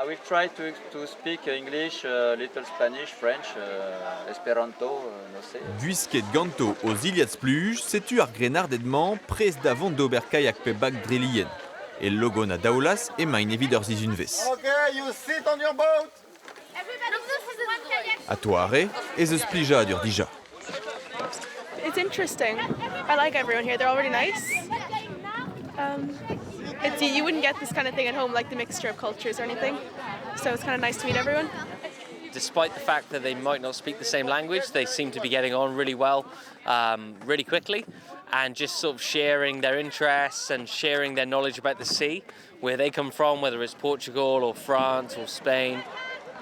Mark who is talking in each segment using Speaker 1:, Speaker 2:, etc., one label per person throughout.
Speaker 1: I will try to speak English, little Spanish, French, Esperanto, no sé.
Speaker 2: Gwisket ganto o zilhad-spluj, setu ar grennarded-mañ prest da vont d'ober kayak pe bag dre lien. E Logon ha Daoulaz emaint evit ur sizhunvezh.
Speaker 3: Okay, you sit on your boat.
Speaker 2: Ha toare ez eus plijadur dija.
Speaker 4: It's interesting. I like everyone here. They're all really nice. It's, you wouldn't get this kind of thing at home, like the mixture of cultures or anything. So it's kind of nice to meet everyone.
Speaker 5: Despite the fact that they might not speak the same language, they seem to be getting on really well, really quickly, and just sort of sharing their interests and sharing their knowledge about the sea, where they come from, whether it's Portugal or France or Spain.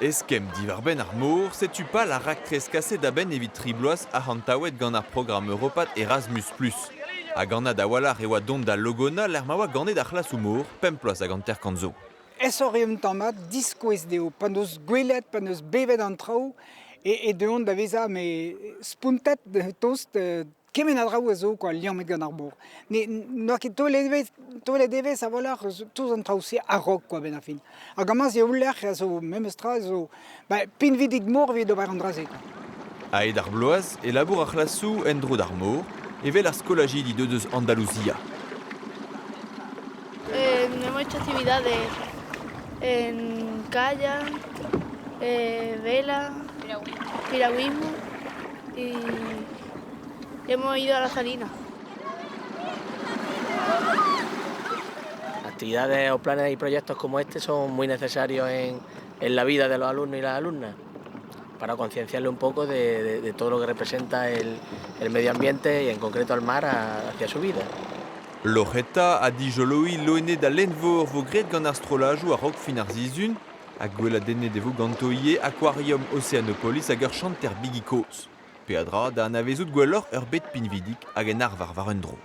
Speaker 2: Eskemm diwar-benn ar mor, setu pal ar raktres kaset a-benn evit tri bloaz arc'hantaouet gant ar programm europat Erasmus+. Hag anat a-walc'h e oa dont da Logonna lec'h ma oa ganet ar c'hlasoù-mor pemp ploaz hag hanter-kant zo.
Speaker 6: Aesoc'h eo un tamm mat diskouez dezho pa 'neus gwelet, pa 'neus bevet an traoù e, e deuont da vezañ me spontet tost kement a draoù a zo quoi, liammet gant ar mor. Ne n'oa ket taolet evezh taolet evezh a-walc'h eus tout an traoù-se a-raok quoi benn ar fin. Hag amañ eo ul lec'h a zo memes tra zo ba, pinvidik-mor evit ober an dra-se quoi.
Speaker 2: A-hed ar bloaz e labour ar c'hlasoù en-dro d'ar mor, evel ar skolajidi deuet eus Andalouzia.
Speaker 7: Hemos hecho actividades en kayak, vela, piragüismo y hemos ido a la salina.
Speaker 5: Actividades o planes y proyectos como este son muy necesarios en, en la vida de los alumnos y las alumnas para concienciarle un poco de, de, de todo lo que representa el, el medio ambiente y en concreto el mar a, hacia su vida.
Speaker 2: Loc'heta ha dijoloiñ loened al lenn-vor vo graet gant ar strollajoù a-raok fin ar sizhun ha gweladennet e vo ganto ivez Aquarium Oceanopolis hag ur chanter bigi kozh. Peadra da anavezout gwelloc'h ur bed pinvidik hag en arvar war un dro.